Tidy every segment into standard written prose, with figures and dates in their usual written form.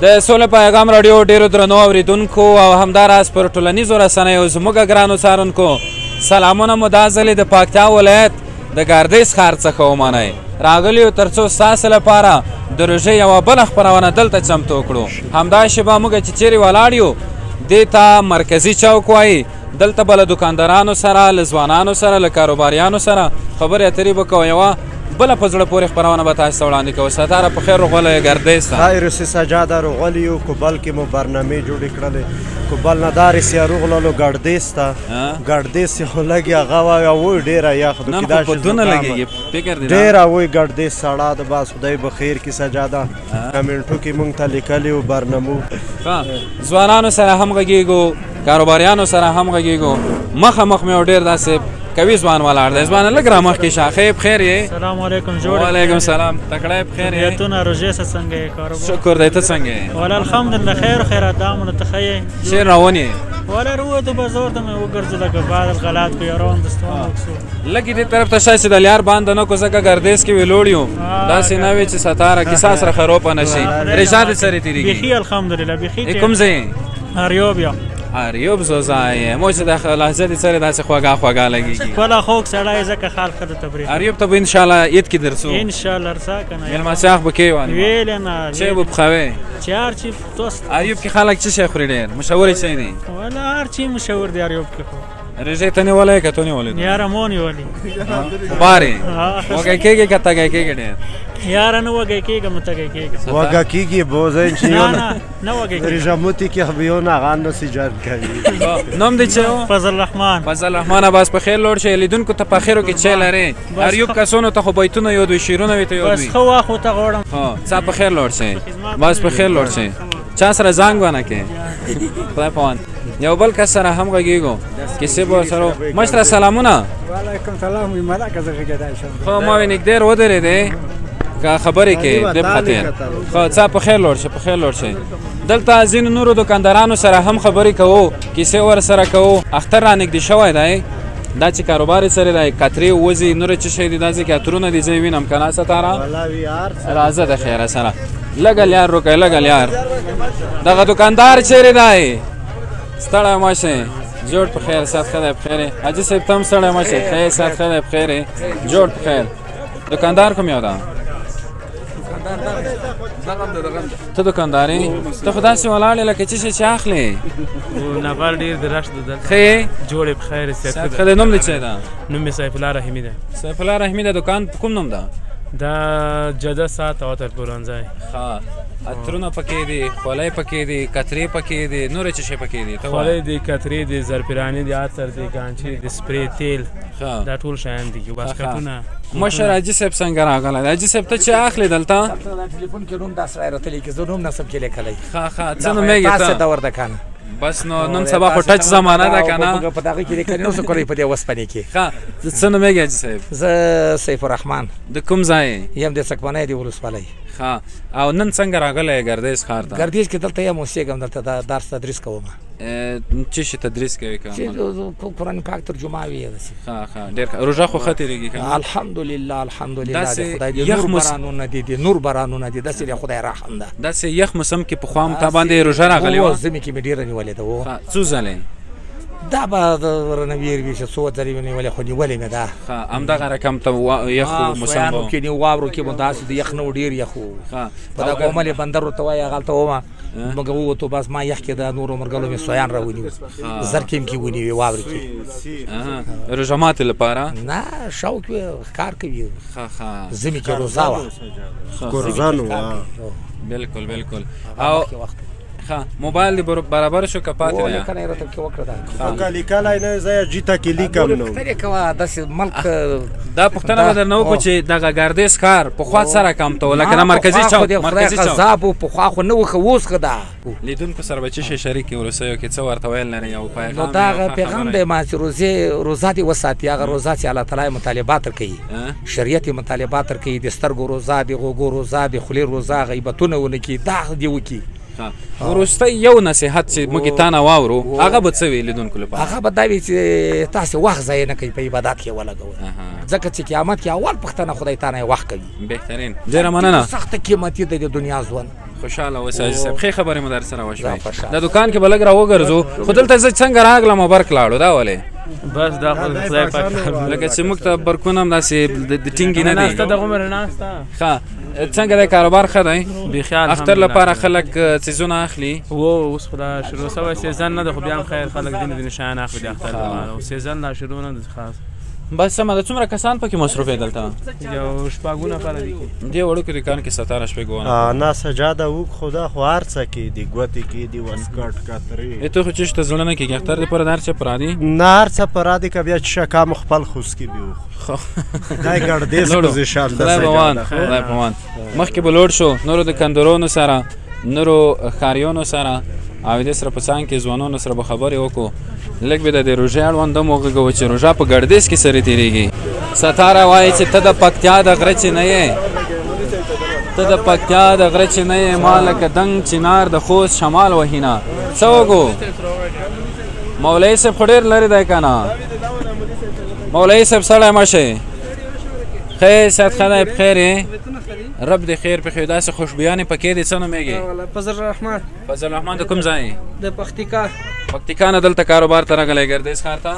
د سولې پیغام راډیو ډېرو درنو اورېدونکو او همداراز پر ټولنیزو رسنیو زموږ ګرانو څارونکو سلامونه مو دا ځلې د پکتیا ولایت د ګردیز ښار څخه ومنئ. راغلي یو تر څو ستاسو لپاره د روژې یوه بله خپرونه دلته چمتو کړو. همدا شېبه موږ چې چیرې ولاړ یو دې ته مرکزي چوک وایي. دلته به له دوکاندارانو سره، له ځوانانو سره، له کاروباریانو سره خبرې اترې به کوو. یوه بله په زړه پورې خپرونه به تاسو ته وړاندې کوو. ستاره په خیر روغلی ګردیز ته. خیر اوسې سجاده، روغلی یو. کوبل کې مو برنامې جوړې کړلې، کوبل نه دارې سیارو غللو ګردیز ته. ګردیز خو لږ هغه وه وای ډېره یخ ده، نن خو په دونه لګېږي فکر دې ډېره وای ګردیز سړه ده. بس خدای به خیر کړي سجاده. کمنټو کې مونږ ته لیکلي و برنامو. ځوانانو سره هم غږېږو، کاروباریانو سره هم غږېږو. مخه مخ مې یو ډېر داسې قوي ځوان ولاړ دی. ځوانه لږ را مخکې شه. ښه بخیر یې؟ سلام علیکم، جوړ؟ وعلیکم سلام، تکړه یې؟ بخیر یې؟ طبیعتونه روژې څه څنګه یې؟ کاروبار شکر دی، ته څنګه یې؟ ولا الحمدلله خیر خیرات دامونه، ته ښه یې؟ چېرې روان یې؟ ولا وروتو بازار ته مې وګرځو، لکه بعد غلط کو یاران دوستان وکسو. لږ دې طرف ته شه چې د لیار باندې نه کو، ځکه ګردیز کې ویلوړ یو، داسې نه وي چې ستاره کیسه سره خروپه نه شي. رضا دې سره تېرېږي؟ بیخي الحمدلله بیخي. کوم ځای؟ اریوب. یا اریوب زوزای مو چې د لهجه دې سره داسې خوږه خوږه لګېږي. خپله خوږ سړی ځکه خال ښه د تبریح. اریوب ته به انشاءالله عید کې درڅو. انشاءالله رسا که نه مېلمستیا خو به کوې وانه ویلې نه چای به پخوې؟ چې هر چی دوست. اریوب کې خلک څه شی خوري؟ ډېر مشهور یې څه دی؟ ولا هر چی مشهور دی اریوب کې خو. رژې ته نیولی که تو نیولی؟ یاره مو نیولی. بارې وږی کېږي که تږی کېږي ډېر؟ یاره نه وږی کېږم نه تږی کېږم. وږی کېږي بوزین چې یو نه نه وږی کېږم. رژه کې خو یو نه هغه نه سي جان کوي. نوم دې څه و؟ فضل الرحمن. فضل الرحمن عباس په خیر لوړ شي. لیدونکو ته په خیرو کې څه لرې؟ اریوب کسانو ته خو بیتونه یاد وي، شعرونه وي ته یاد وي. بس ښه واخو ته غواړم. څه په خیر لوړ شي، بس په خیر لوړ شي. چا سره زنګ ونه کې؟ خدای پوهان. یو بل کس سره هم غږېږو، کیسې به ورسره. مشره سلامونه. وعلیکم سلام. ملکه زه غږېدای شم؟ خو ما وې نږدې ودرېدې که خبرې کې دې په خاطر. خو څه په خیر لوړ شي، په خیر لوړ شي. دلته ځینو نورو دوکاندارانو سره هم خبرې کوو، کیسې ورسره کوو. اختر رانږدې شوی دی، دا چې کاروبار یې سره دی، کترې وځي نورې څه شی دي، دا ځکه عطرونه دي، زه یې وینم که نه ستاره؟ راځه د خیره سره لږه لیار وکړئ، لږه لیار. دغه دوکاندار چیرې دی؟ ستړی مه شئ، جوړ په خیر، صحت ښه دی؟ په خیر. حاجي صاحب ته هم ستړی مه شئ، ښه صحت ښه دی؟ په خیر، جوړ په خیر. دوکاندار کوم یو ده؟ ته دوکاندار یې؟ ته خو داسې ولاړ یې لکه څه شی چې اخلې. نفر ډېر د رش ده دلته. ښه یې؟ جوړ یې په خیر، صحت ښه دی. نوم دې څه ده؟ نوم مې سیف الله رحیمي ده. سیف الله رحیمي. د دوکان په کوم نوم ده؟ دا جده ساعت او عطر پلورنځی. ښه، عطرونه پکې دي، خولۍ پکې دي، کترې پکې دي، نورې څه شی پکې دي؟ خولۍ دي، کترې دي، زرپراني دي، عطر دي، ګانچې دي، سپری، تیل، دا ټول شیان دي. واسکټونه. مشر حاجي صاحب څنګه راغلی دی؟ حاجي صاحب ته چې اخلې دلته؟ ټلیفون کې نوم داسې راوتلی که زه نوم نه سم کې لیکلی. ښه ښه، څه نومېږې ته؟ تاسې دور ده که نه؟ بس نو نن سبا خو ټچ زمانه ده که نه؟ په دغه کې لیکلی نو څه کولی په دې وسپنې کې. ښه، څه نومېږې حاجي صاحب؟ زه سیف الرحمن. د کوم ځای؟ یم د څکمنۍ د ولسوالۍ. ښه، او نن څنګه راغلی یې ګردیز ښار ته؟ ګردیز کې دلته یم، اوسېږم دلته، درس تدریس کوم. څه شي تدریس کوې که؟ چې قرآن پاک ترجمه وي داسې. ښه ښه، ډېر ښه. روژه خو ښه تېرېږي که نه؟ الحمدلله الحمدلله، د خدای دې نور بارانونه دي، د نور بارانونه دي، داسې د خدای رحم ده. داسې یخ موسم کې پخوا هم تا باندې روژه راغلې وه؟ ژمي کې مې ډېره نیولې ده. څو ځلې؟ دا به رانه ویر وي چې څو ځلې مې نیولې، خو نیولې مې ده. ښه، همدغه رقم ته یخ موسم و؟ کې نیو واورو کې مو داسې د یخ نه و، ډېر یخ و. په دا کوملې بندر ورته وایي، هغلته ومه، موږ ووتو، بس ما یخ کې د نورو مرګلو مې سویان راونیو، زرکې مې کې ونیوې واورې کې. روژه ماتې لپاره؟ نه، شوق وي، ښکار کوي. ښه ښه، ژمي کې روزه وه. ګرزان وه. بالکل بالکل. او ښه، موبایل دې برابر شو که پاتې دی؟ لیکنه یې راته پکې وکړه. دا که لیکلی نه زه جي ته کې لیکم نو پوښتنې کوه داسې ملک. دا پوښتنه به درنه وکړو چې دغه ګردیز ښار پخوا څه رقم ته و؟ لکه دا مرکزي چوک، مرکزي چوک عذاب و پخوا خو نه و، ښه اوس ښه ده. لیدونکو سره به څه شی شریک یې وروستیو کې؟ څه ورته ویل لرې؟ یو پیغام؟ نو دا هغه پیغام دی ما چې روزه دې وساتي، هغه روزه چې الله تعالی مطالبات ورکوي، شریعت یې مطالبات ورکوي، د سترګو روزه، د غوږو روزه، د خولې روزه، غیبتونه ونه کړي، دا دې وکړي. وروستی یو نصیحت چې موږ تا نه واورو هغه به څه وي لیدونکو لپاره؟ هغه به دا وي چې تاسې وخت ضایع نه کوئ، په عبادت کې ولګوئ، ځکه چې قیامت کې اول پوښتنه خدای تا نه وخت کوي. بهترین، ډېره مننه. سخته قیمتي ده د دنیا ژوند. خوشحاله اوسې حاجي صاحب، ښې خبرې مو در سره وشوې. د دکان کې به لږ راوګرځو، خو دلته زه څنګه راغلم او برق لاړو، دا ولې؟ بس دا خو خدای پاک لکه چې موږ ته برقونه هم داسې د ټینګې نه دي. ناسته دغه عمر ناسته. ښه، څنګه دی کاروبار؟ ښه دی؟ بیخي اختر لپاره خلک څیزونه اخلي؟ و اوس خو دا شروع سوی season نه ده، خو بیا هم خیر خلک ځینې ځینې شیان اخلي د اختر لپاره، او season لا شروع نه ده خاص. بس سمه ده. څومره کسان پکې مصروف دي دلته؟ یو شپږو نفره دي. دې وړوکي دکان کې ستاره شپږو. نه سجاده وک خدا خو هر څه کې دي، ګوتې کې دي، واسکټ کترې. ته خو چې ته زړه نه کېږي اختر دپاره د هر څه پرا دي؟ نه هر څه پرا دي، که بیا چې شکام خپل خوسکي بي وخورو. دا ګردېز position ده. خدای په امان، خدای په امان. مخکې به لوړ شو نورو دکاندارانو سره، نورو ښاریانو سره او دې سره په څنګ کې ځوانانو سره به خبرې وکړو. لږ به د دې روژې اړوند هم وغږوو چې روژه په ګردیز کې سره تېرېږي. ستاره وایي چې ته د پکتیا د غره چې نه یې، ته د پکتیا د غره چې نه یې، ما لکه دنګ چنار د خوست شمال وهینه. څه وکړو؟ مولوي صاحب خو ډېر لرې دی که نه؟ مولوي صاحب سړی مه شئ. ښه صحت ښه دی، پخیر یې؟ رب دې خیر پخې. داسې خوشبویانې پکې دي، څه نومېږي؟ فضل الرحمن. فضل الرحمن د کوم ځای؟ د پکتیکا. پکتیکا نه دلته کاروبار ته راغلی ګردیز ښار ته؟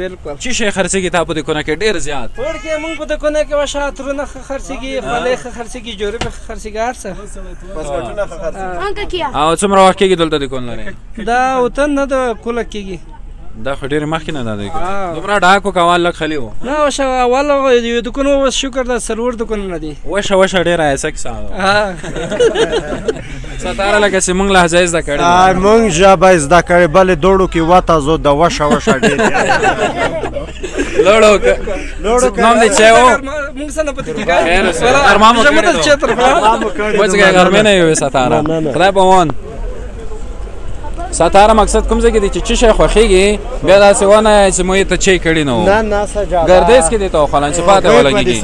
بالکل. چی شی خرڅېږي تا په دکانه کې ډېر زیات؟ وړکې مونږ په دکانه کې وشه عطرونه ښه خرڅېږي، خولۍ ښه خرڅېږي، جوربې ښه خرڅېږي، هر څه. او څومره وخت کېږي دلته دکان لرې؟ دا وطن نه د کوله کېږي. دا خو ډېر مخکې نه دا دی، دومره ډاک وکړه اول لږ خالي و. نه وشه اول یو دکان و، اوس شکر ده څلور دکانونه دي. وشه وشه ډېره ایسه کیسه ده. ستاره لکه چې موږ لهجه یې زده کړې. موږ ژبه یې زده کړې، بلې دوړو کې وته زو د وشه وشه ډېر. لوړو نوم دې چا و؟ موږ څه نه پته کېږي. خیر اوسې، غرمه مو کړې ده. وڅکه غرمې نه یوې ستاره. خدای په امان. ستاره مقصد کوم ځای کې دی چې څه شی خوښېږي بیا داسې ونه چې مو یې ته چای کړي نه. نه نه سجاده ګردیز کې دی ته وخوړم چې پاته ولګېږي.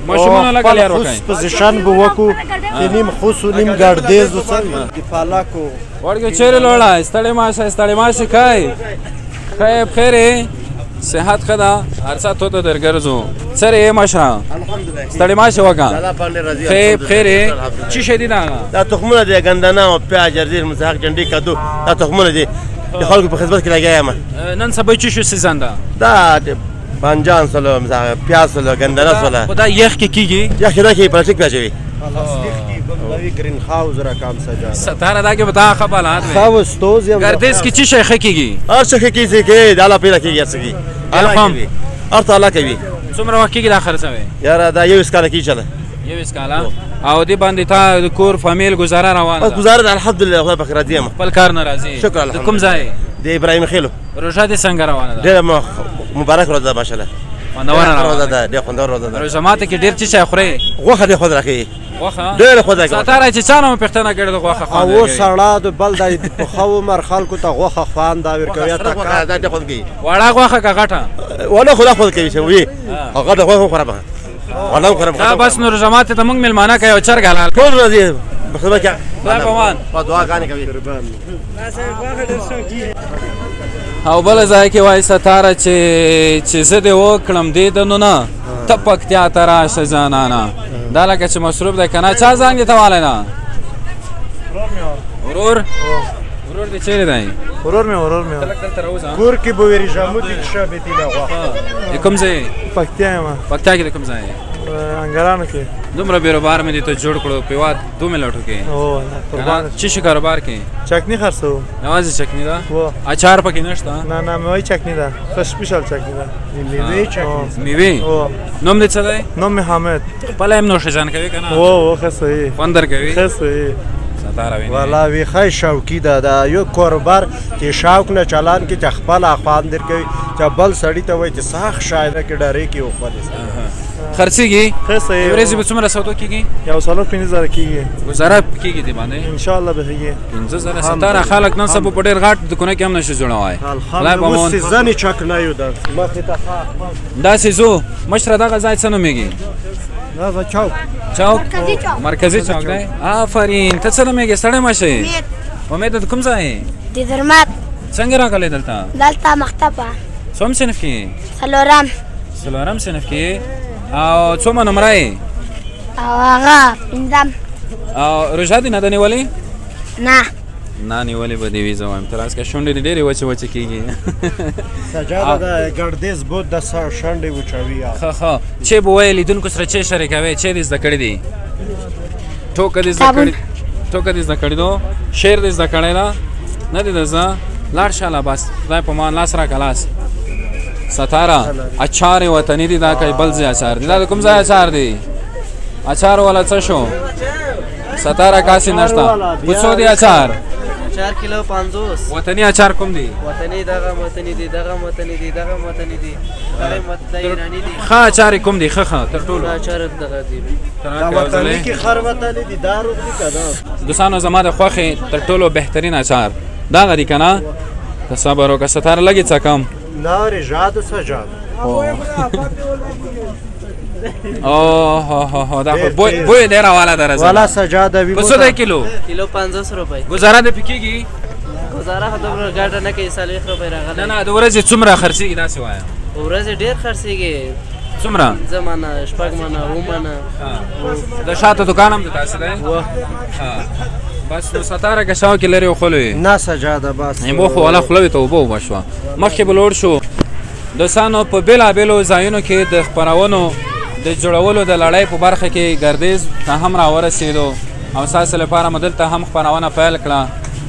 ماشومانو لږه لار وکړئ. position به وکړو چې نیم خوست و نیم ګردیز و څه وي د پالکو. وړکې چېرې لوړی؟ ستړې مه شئ، ستړې مه شئ. کوئ ښه یې، بخیر یې؟ صحت ښه ده؟ هر څه تو ته درګرځو. څرې یې مشره؟ ستړې مه شې وکړه. ښه یې، بخیر یې؟ څه شی دي دا؟ دا تخمونه دي، ګندنه او پیاز، جرزیر، مسحق، جنډې، کدو، دا تخمونه دي. د خلکو په خدمت کې لګیا یم. نن سبا څه شو season ده؟ دا بانجان سره، پیاز سره، ګندنه سره. خو دا یخ کې کېږي؟ یخ کې نه کېږي، پلاستیک پیاز وي. پلاستیک کې بل دوی green house رقم سجاده. ستاره دا کې به تا ښه بلد وي. ښه استاد یم. ګردیز کې څه شی ښه کېږي؟ هر څه ښه کېږي، کې د الله پیدا کېږي، هر څه کېږي. الحم هر څه الله کوي. څومره وخت کېږي دا خرڅوې؟ یاره دا یوویشت کاله کېږي چله. یوویشت کاله. او دې باندې تا د کور فامیل ګزاره روانه ده؟ بس ګزاره ده الحمدلله، خدای پاک راضي یم. خپل کار نه راضي؟ شکر د کوم ځای؟ د ابراهیم خېلو. روژه دې څنګه روانه ده؟ ډېره مبارک روژه ده ماشاءالله. خوندوره روژه ده، ډېره خوندوره روژه ده. روژه ماته کې ډېر څه شی خورې؟ غوښه ډېر خوند راکوي. غوښه؟ ډېره خوند راکوي. ستاره چې چا نه مو پوښتنه کړې ده غوښه خوند او سړه د بل د په ښه عمر خلکو ته غوښه خوند ورکوي. دا ډېر خوند کوي. وړه غوښه که غټه؟ وړه خو دا خوند کوي چې وي، غټه غوښه خورم. وړه خورم. دا بس نور جماعت ته موږ مېلمانه کوي او چرګ حلال. ټول راځي خدای کې. خدای په امان. په دعاګانې کوي. او بل ځای کې وایي ستاره چې زه دې وکړم دې د نو نه ته پکتیا ته راشه جانانه. دا لکه چې مصروف دی که نه؟ چا زنګ دې ته والی نه؟ ورور ورور دې چېرې دی؟ ورور مې ورور مې ته لږ دلته راوځه. کور کې به ویرې ژاموتې کښه به دي نه غوښه. د کوم ځای؟ پکتیا یم. پکتیا کې د کوم ځای؟ انګرانو کې. دومره بیروبار مې دې ته جوړ کړو په یوه دوه ملټو کې. قربان. څه شي کاروبار کې؟ چکني خرڅوو. یوازې چکني ده؟ اچار پکې نشته؟ نه نه، میوې چکني ده، ښه special چکني ده. میوې چکني. میوې؟ نوم دې څه دی؟ نوم مې حامد. خپله هم نوش جان کوي که نه؟ هو ښه صحیح. خوند درکوي؟ ښه صحیح. ستاره ویني. والا ویخی شوقي ده، دا یو کاروبار چې شوق نه چلان کې چې خپله خوند درکوي، چې بل سړي ته وایي چې سخت شی ده کې ډارې کې وخورې. خرڅېږي؟ ښه صحیح. ورځې به څومره سودو کېږي؟ یو څلور پنځه زره کېږي. ګزاره کېږي دې باندې؟ انشاءالله به کېږي. 5000. ستاره خلک نن سبا په ډېر غټ دکانه کې هم نشي جوړوای. الحمدلله اوس season یې چک نه یو ده مخې ته. داسې ځو مشره، دغه ځای څه نومېږي؟ دا چوک. چوک مرکزي چوک دی. آفرین. ته څه نومېږې؟ ستړی مه شې. امید. د کوم ځای؟ د زرمت. څنګه راغلی دلته؟ دلته مکتب. څوم صنف کې؟ څلورم. څلورم صنف کې. او څومره نمره یې؟ او هغه پنځم. او روژه دې نه ده نیولې؟ نه. نه نیولې به دې وي. زه وایم ته راځه، شونډې دې ډېرې وچې وچې کېږي. سجاده د ګردیز بود د شونډې وچوي. ښه ښه. چې به وایې لیدونکو سره چې شریکوې، چې دې زده کړي دي؟ ټوکه دې زده کړې؟ ټوکه دې زده کړې دو؟ شعر دې زده کړی ده؟ نه دې ده زده؟ لاړ شه لا بس، خدای په مان. لاس راکړه لاس. ستاره اچار وطني دي دا که بل ځای اچار دي؟ دا د کوم ځای اچار دی؟ اچار والا څه شو؟ ستاره کاسې نشته. په څو دی اچار؟ 4 کیلو 50. وطني اچار کوم دی؟ وطني دغه وطني دی، دغه وطني دی، دغه وطني دی، دغه وطني ایرانی دی. ښه اچار کوم دی؟ ښه ښه تر ټولو اچار دغه دی. دا وطني کې خر وطني دی، دا روغ دی که نه؟ دوستانو زما د خوښې تر ټولو بهترین اچار دغه دی که نه؟ ته صبر وکړه ستاره، لږې څه کم. نه رژاد سجاد. اوه هو هو، دا خو بوی دی راواله درځه. والا سجاده وي. په څو دی کیلو؟ کیلو 50 روپۍ. ګزاره دې پې کېږي؟ ګزاره خو دومره ګټه نه کوي، 40 روپۍ راغلی. نه نه، د ورځې څومره خرڅېږي داسې وایه؟ ورځې ډېر خرڅېږي. څومره؟ 5 منه، 6 منه، 7 منه. د شاته دکان هم د تاسې دی؟ بس نو ستاره که شاو کې لرې وخولوې. نه سجاده بس مو خو والا خوله ته اوبه وبه شوه. مخکې به لوړ شو دوستانو، په بېلابېلو ځایونو کې د خپرونو د جوړولو د لړۍ په برخه کې ګردیز ته هم راورسېدو او ستاسو لپاره مو دلته هم خپرونه پیل کړه،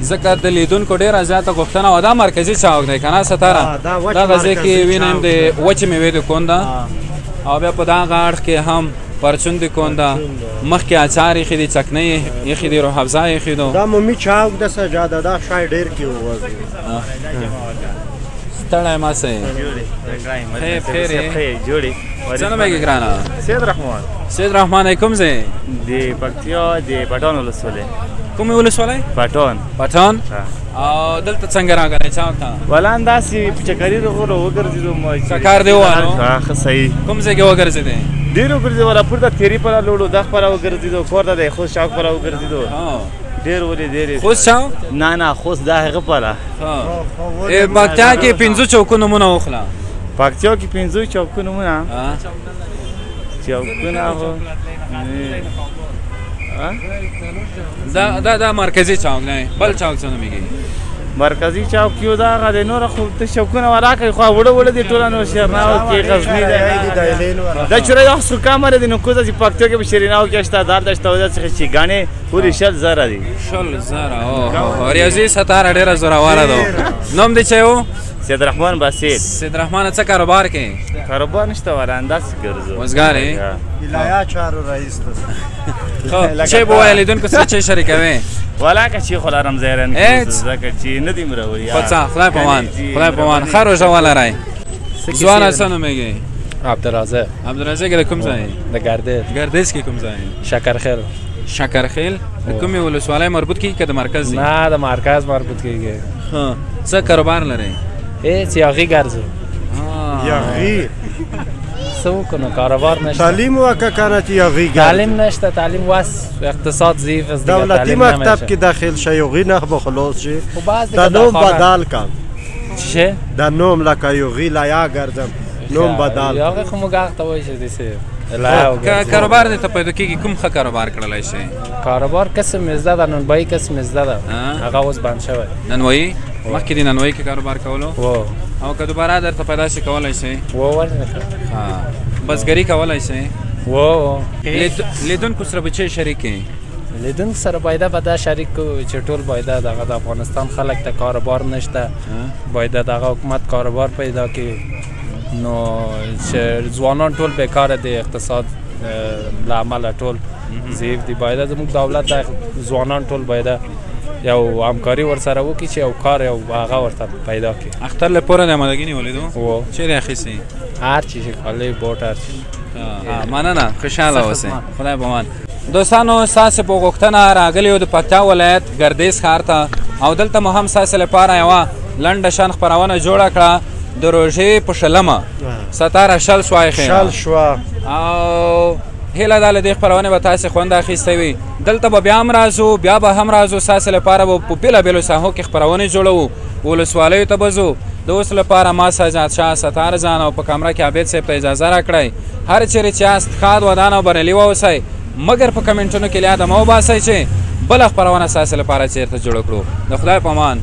ځکه د لیدونکو ډېره زیاته غوښتنه وه. دا مرکزي چوک دی که نه ستاره؟ دغه ځای کې وینم د وچې مېوې دکان ده، او بیا په دغه اړخ کې هم پرچون دکان ده. مخکې اچار ایښي دي، چکنۍ ایښي دي، روح افزا ایښي دو. دا مومي چوک ده سجاده، دا شای ډېر کې ووځي. ستړی مه سئ. خیر خیر جوړې. څه نومېږې ګرانه؟ سید رحمان. سید رحمان کوم ځای؟ د پکتیا د پټان ولسوالۍ. کومې ولسوالۍ؟ پټان. پټان. او دلته څنګه راغلی چوک ته؟ ولا همداسې په چکري راغلو وګرځېدو. چکر دې ووهلو؟ ښه صحیح. کوم ځای کې وګرځېدې؟ ډېر وګرځېدو، ولا پورته تیري پله لوړو دغ پله وګرځېدو، کور ته د خوست چوک پله وګرځېدو. ډېر ولې ډېر. خوست چوک؟ نه نه، خوست دا هغه پله. پکتیا کې 5 چوکو نومونه وخله. پکتیا کې 5 چوکو نومونه؟ چوکونه خو دا دا مرکزي چوک دی، بل چوک څه نومېږي؟ مرکزي چوک یو دا هغه دی، نور خو د چوکونه ولاکه کوي، خو وړه وړه دي ټوله. نو شیرناو کې غزني دی، دا چوره دا څو کمره دي. نو کوزه چې پکتیا کې په شیریناو کې شته، دلته شته، داسې چې ګاڼې پورې 20,000 دي. 20,000. اوه ریاضي ستاره ډېره زوروره ده. نوم دې څه و؟ سید رحمان بصیر. سید رحمان څه کاروبار کوې؟ کاروبار نشته والا، همداسې ګرځو. وزګار یې؟ ولایه چارو رئیس ده. ښه چې به ووایې لیدونکو سره چې شریکوې؟ ولا که چې خو لرم ظاهراً ځکه چې نه دي مروړي. خو څه خدای په مان، خدای په مان. ښه روژه ولرئ. ځوانه څه نومېږې؟ عبدالرازق. عبدالرازق د کوم ځای؟ د ګردیز. ګردیز کې کوم ځای؟ شکرخیل. شکرخیل د کومې ولسوالۍ مربوط کېږي که د مرکز دی؟ نه د مرکز مربوط کېږي. ښه څه کاروبار لرئ؟ هېڅ، یاغي ګرځو. یاغي څه وکړو نو کاروبار نشته. تعلیم وکړه که نه چې یاغي ګرځي. تعلیم نشته، تعلیم وس اقتصاد ضعیف است دیگه. دولتي مکتب کې داخل شه، یاغي نه به خلاص شي. د نوم بدل کړه. چی؟ د نوم لکه یاغي لایا ګرځم، نوم بدل. یاغي خو موږ هغه ته وایي چې داسې که کاروبار دې ته پیدا کېږي، کوم ښه کاروبار کړلی شي؟ کاروبار قسم مې زده ده، نانوایي قسم مې زده ده، هغه اوس بند شوی. نانوایي؟ مخکې دې نانوایي کې کاروبار کولو؟ او که دوباره درته پیدا شي کولی شي؟ ولې نه؟ بزګري کولی شي؟ و لیدونکو سره به چه شریک کې؟ لیدونکو سره باید به دا شریک کو چې ټول باید دغه د افغانستان خلک ته کاروبار نشته، باید دغه حکومت کاروبار پیدا کړي. نو چې ځوانان ټول بیکاره دي، اقتصاد له امله ټول ضعیف دي، باید زموږ دولت د ځوانان ټول باید یو همکاري ورسره وکړي چې یو کار یو هغه ورته پیدا کړي. اختر لپاره د آمادګي نیولې دو؟ چیرې اخیستې؟ هر چی چې کالي بوټ هر چی. مننه، خوشحاله اوسئ، خدای په امان. دوستانو ستاسې په غوښتنه راغلي یو د پکتیا ولایت ګردیز ښار ته، او دلته مو هم ستاسې لپاره یوه لنډه شان خپرونه جوړه کړه د روژې په 20مه. ستاره 20 شوه خیر، 20 شوه. او هیله ده له دې خپرونې به تاسې خوند اخیستی وي. دلته به بیا هم راځو، بیا به هم راځو، ستاسې لپاره به په بېلابېلو ساحو کې خپرونې جوړوو، ولسوالیو ته به ځو. د اوس لپاره ما سجاد شاه ستار ځان او په کمره کې عابد صاحب ته اجازه راکړئ. هر چیرې چې یاست ښاد، ودان او بریالي واوسئ، مګر په کمنټونو کې له یاده مه وباسئ چې بله خپرونه ستاسې لپاره چیرته جوړه کړو. د خدای په امان.